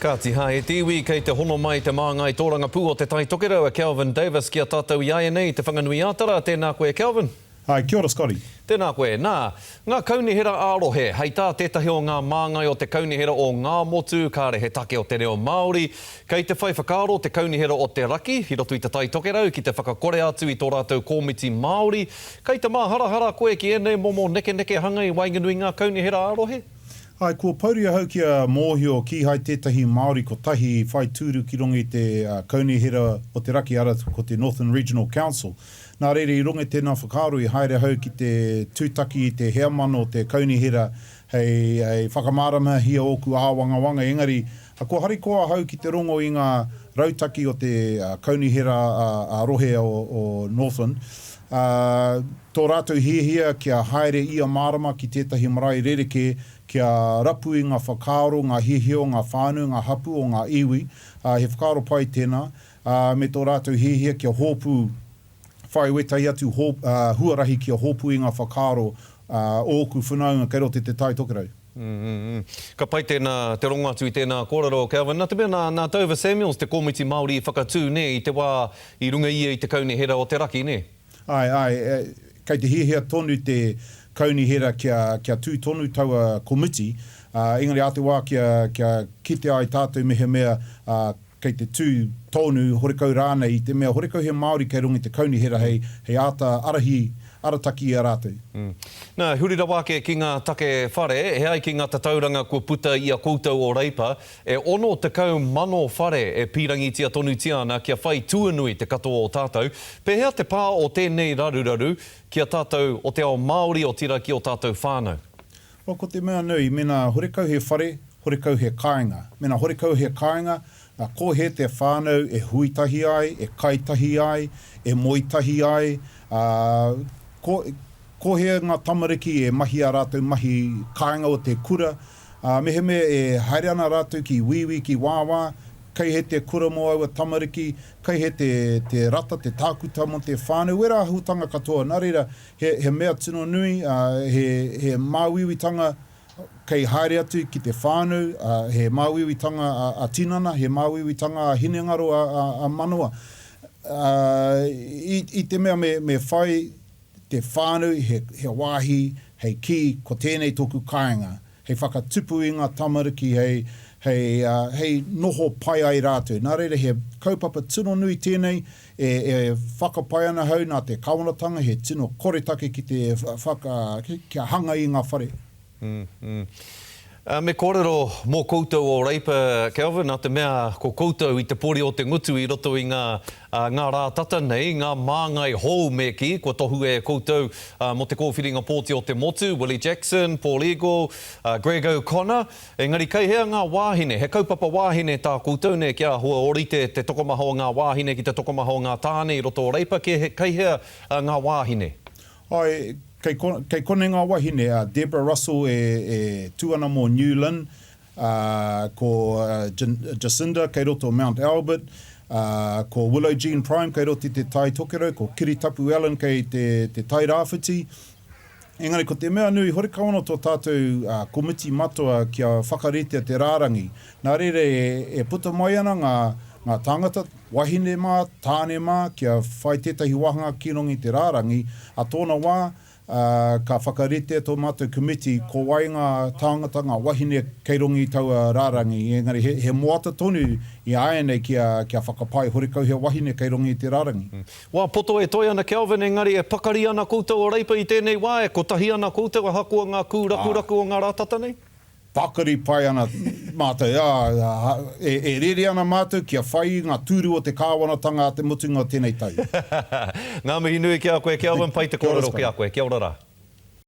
Kāti hā, e te iwi, kei te hono mai te māngai tōrangapū o Te Tai Tokerau a Kelvin Davis ki a tātou i āianei i Te Whanganui-ā-Tara. Tēnā koe, Kelvin. Āe, kia ora Scotty. Tēnā koe. Nā, ngā kaunihera ā-rohe, hei tā tētahi o ngā māngai o te kaunihera o Ngāmotu, kāre he take o te reo Māori. Kei te whai whakaaro te kaunihera o te Raki, i roto i Te Tai Tokerau, ki te whakakore atu i tō rātou kōmiti Māori. Kei te māharahara koe ki ēnei momo nekenekehanga i waenganui i ngā kaunihera ā-rohe? Āe, kua pouri ahau kia mōhio kīhai tētahi Māori kotahi i whai tūru ki runga i te kaunihera o te Raki, arā, ko te Northern Regional Council. Nā reira i runga i tēnā whakaaro i haere ahau ki te tūtaki i te heamana o te kaunihera hei, hei whakamāramahia ōku āwangawanga engari kua harikoa ahau ki te rongo i ngā rautaki o te kaunihera ā-rohe o Northland, ā, tō rātou hiahia kia haere ia marama ki tētahi marae rerekē kia rapu i ngā whakaaro, ngā hiahia o ngā whānau, ngā hapū o ngā iwi, ā, he whakaaro pai tēnā. ā, me tō rātou hiahia kia hōpū, whai wētahi atu hō, ā, huarahi kia hōpū i ngā whakaaro, ā, o ōku whanaunga kei roto i Te Tai Tokerau. Mm, ka pai tēnā, te rongo atu i tēnā kōrero, Kelvin. Nā te mea nā, nā Dover Samuels te Komiti Māori i whakatū, nē, i te wā i runga ia i te Kaunihera o te Raki, nē? Āe, āe, e, kei te hiahia tonu te Kaunihera kia, kia tū tonu taua komiti, ā, engari ā te wā kia, kia kite ai tātou mehemea, ā, kei te tū tonu, horekau rānei, i te mea horekau he Māori kei runga i te kaunihera hei, hei āta arahi, arataki i a rātou. Nā, huri rawa ake ki ngā take whare, e ai ki ngā tatauranga kua puta i a koutou o Reipa, e 60,000 whare e pīrangitia tonutia ana kia whai tuanui te katoa o tātou. Pēhea te pā o tēnei raruraru ki a tātou o te ao Māori, otirā ki ō tātou whānau? Well, ko te mea nui, mēnā horekau he whare, horekau he kāinga. Mēnā horekau he kāinga, nā, ko he te whānau e hui tahi ai, e kai tahi ai, e moe tahi ai, ā, ko, ko he ngā tamariki e mahi ā rātou mahi kāinga o te kura, ā, mehemea e haere ana rātou ki wīwī, ki wāwā, kei he te kura mō aua tamariki, kei he te, te rata, te tākuta mō te whānau, wērā āhuatanga katoa. Nā reira, He, he mea tino nui, ā, he, he māuiuitanga kei haere atu ki te whānau, ā, he māuiuitanga a, a tinana, he māuiuitanga a hinengaro, a, a, a manawa. Ā, i, i te mea me, me whai te whānau he, he wāhi hei kī ko tēnei tōku kāinga, hei whakatupu i ngā tamariki, hei, hei, hei noho pai ai rātou. Nā reira, he kaupapa tino nui tēnei e, e whakapae ana ahau nā te kāwanatanga he tino koretake ki te whaka, kia hanga i ngā whare. Mm, mm. Me kōrero mō koutou o Reipa, Kelvin, nā te mea ko koutou i te pori o te ngutu i roto i ngā, ngā rā tata nei, ngā māngai hou me kī, kua tohua e koutou mō te kōwhiringa pōti o te motu, Willie Jackson, Paul Eagle, Greg O'Connor, engari kei hea ngā wāhine, he kaupapa wāhine tā koutou nei kia āhua ōrite te tokomaha o ngā wāhine ki te tokomaha o ngā tāne i roto o Reipa, kei hea ngā wāhine? Āe, kei, kei konei ngā wahine, a Deborah Russell e, e tū ana mō New Lynn, ā, ko Jacinda kei roto o Mount Albert, ā, ko Willow Jean Prime kei roto i Te Tai Tokerau, ko Kiritapu Allan kei te, te Tai Rāwhiti. Engari ko te mea nui, horekau ana tō tātou komiti matua kia whakaritea te rārangi. Nā reira e, e puta mai ana ngā, ngā tāngata, wahine mā, tāne mā, kia whai tētahi wāhanga ki runga i te rārangi, ā tōna wā, ā, ka whakaritea tō mātou komiti ko wai ngā tāngata, ngā wahine kei runga i taua rārangi, engari he, he moata tonu i āianei kia, kia whakapae horekau he wahine kei runga i te rārangi. Wā poto e toe ana Kelvin, engari e pakari ana koutou o Reipa i tēnei wā, e kotahi ana koutou ahakoa ngā kūrakuraku o ngā rā tata nei? Pakari pai ana mātou, ā, e, e rere ana mātou kia whai i ngā tūru o te kāwanatanga a te mutunga o tēnei tau. Ngā mihi nui ki a koe Kelvin, pai te kōrero ki a koe. Kia ora rā.